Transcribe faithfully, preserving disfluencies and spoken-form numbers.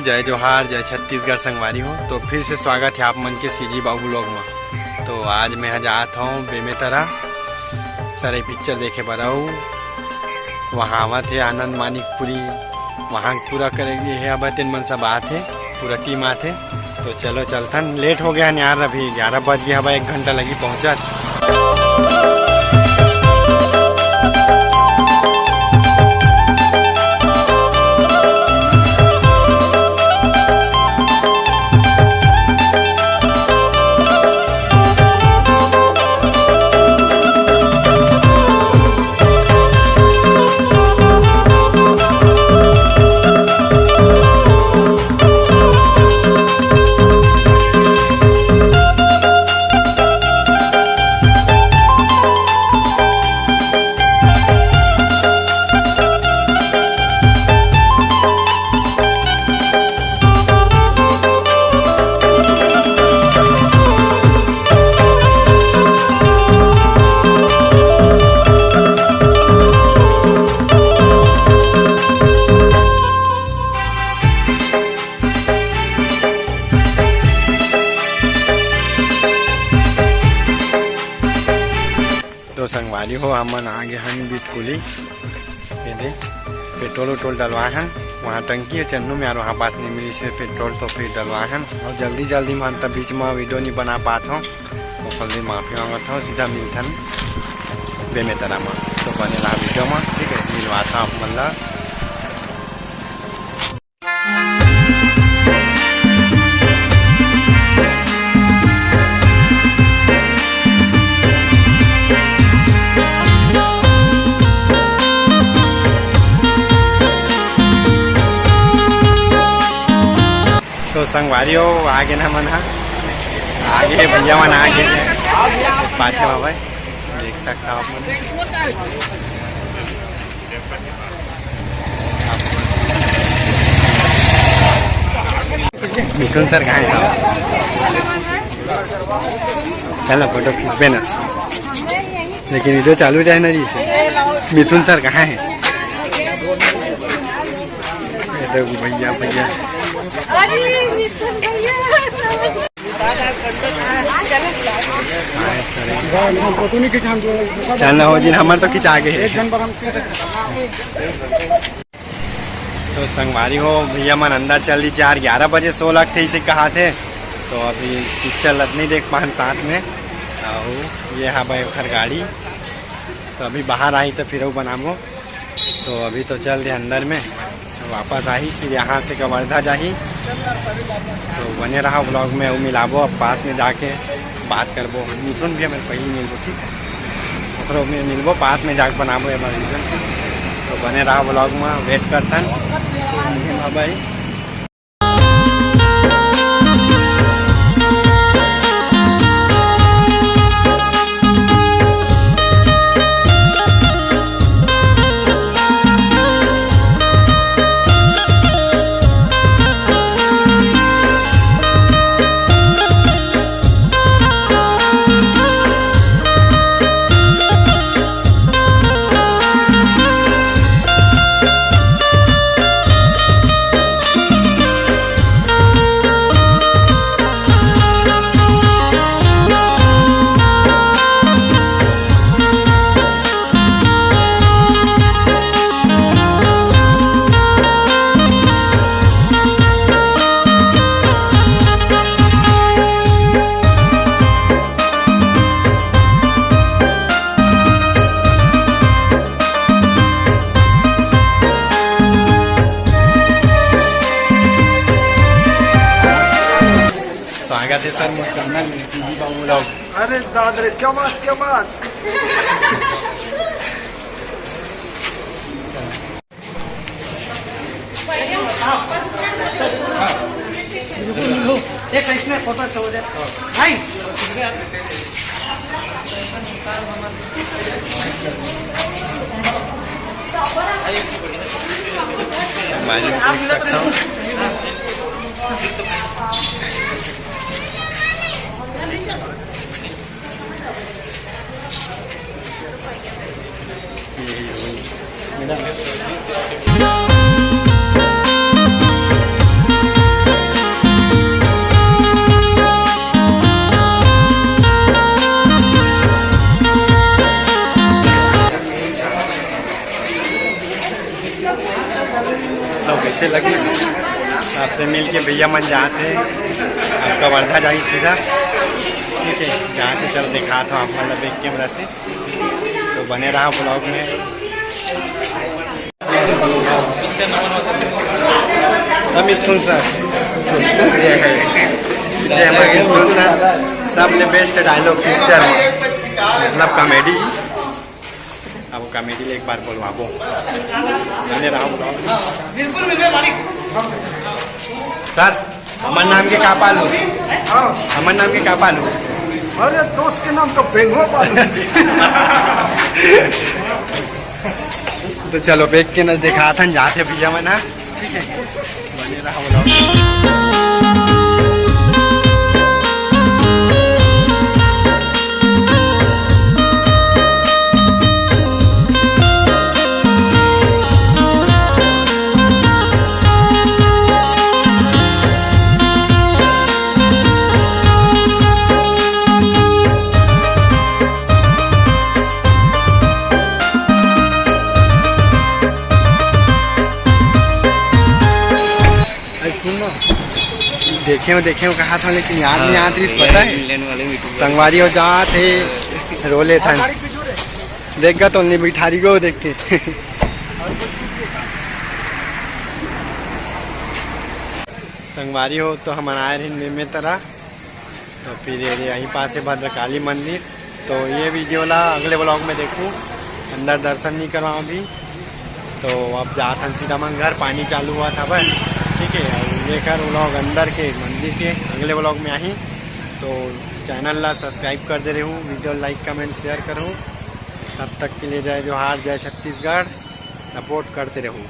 जय जोहार, जय छत्तीसगढ़ संगवारी हो। तो फिर से स्वागत है आप मन के सीजी बाबू vlog में। तो आज मैं ह जात हूँ बेमेतरा सराय पिक्चर देखे बर, अउ वहाँ आवत हे आनंद मानिकपुरी, वहाँ पूरा करे गे हे। अब तेन मन सब आत हे, पूरा टीम आत हे। तो चलो चलथन, लेट हो गया यार, अभी ग्यारह बज गया हवय, एक घंटा लगी पहुँचत। तो संगवारी हो, हमन आ गे हन बिटकुली। ये दे, पेट्रोल उट्रोल डलवाए हन, वहाँ टंकी हे चन्नू में, और वहाँ पास नहीं मिली से पेट्रोल, तो फिर डलवाए हन। और जल्दी जल्दी में तब बीच में वीडियो नहीं बना पात हूँ, तो कल भी माफी मांगत हूँ। सीधा मिलथन बेमेतरा में, तो बने रहा वीडियो में, ठीक है, मिलवाता आप मन ला। तो संगवारी हो, आ गे ना मन ह, आ गे भैया मन, आ गे पाछे बाबा, देख सकता हो आप मन। मिथुन सर कहाँ है? चल ना, फोटो खींचबे ना, लेकिन वीडियो चालू रहे ना जी। मिथुन सर कहाँ है? ये देखो भैया, भैया। अरे, मिथुन भैया। चल ना हो जी, हमर तो खिंचा गे हे। तो संगवारी हो, भैया मन अंदर चल दी यार, ग्यारह बजे show लगथे इसे कहा थे, तो अभी पिक्चर लत नहीं देख पान साथ में। अउ ये हा भाई ओखर गाड़ी, तो अभी बाहर आही तो फिर अउ बनाबो। तो अभी तो चल दे अंदर में, वापस आही, फिर यहाँ से कवर्धा जाही। तो बने रहा vlog में, वो मिलाबो, अब पास में जाके बात करबो। मिथुन भी मेरे पहले मिलबो, ठीक है, ओकरो में मिलबो, पास में जाके बनाबो ये बार वीडियो। तो बने रहा vlog में, wait करथन। बाय। स्वागत है सर, मोर चैनल में, सीजी बाबू vlog। अरे दादा रे, क्या बात, क्या बात। एक इसमें फोटो चाहिए भाई। आप देख सकता हूँ। लगी, आपसे मिल के भैया मन जात हे, आपका वर्धा जाही सीधा। ठीक है, जहाँ से चल दिखात हूँ आप मन ला back camera से, तो बने रहा vlog में। अमित मिथुन सर, ये है, ये हमारे मिथुन सर, सबले best dialogue picture में, मतलब comedy। अब comedy ले एक बार बोलवाबो। बने रहा vlog। बिल्कुल मिलबे मालिक। सर, हमर नाम के का पालू? हमर नाम के का पालू? अरे दोस्त के नाम का बेंगवा पालू। तो चलो, back camera दिखात हन जात हे भैया मन ह। ठीक है, बने रहा vlog। देखे हो, देखे हो कहा था, लेकिन याद नहीं आती, पता है? संगवारी हो जात हे, रो ले थन। देख गा तो नहीं बिठारी को देख के। संगवारी हो तो हमन आए रहिन मेमेतरा, तो फिर ये, ये यहीं पास है भद्रकाली मंदिर। तो ये video ला अगले vlog में देखूँ, अंदर दर्शन नहीं करवाऊँ अभी। तो अब जात हन सीधा मन घर, पानी चालू हुआ था बस। ठीक है, अब ये कर vlog अंदर के मंदिर के अगले vlog में आही। तो channel ला subscribe कर दे रहू, video like comment share करूँ। तब तक के लिए जय जोहार, जय छत्तीसगढ़, support करते रहू।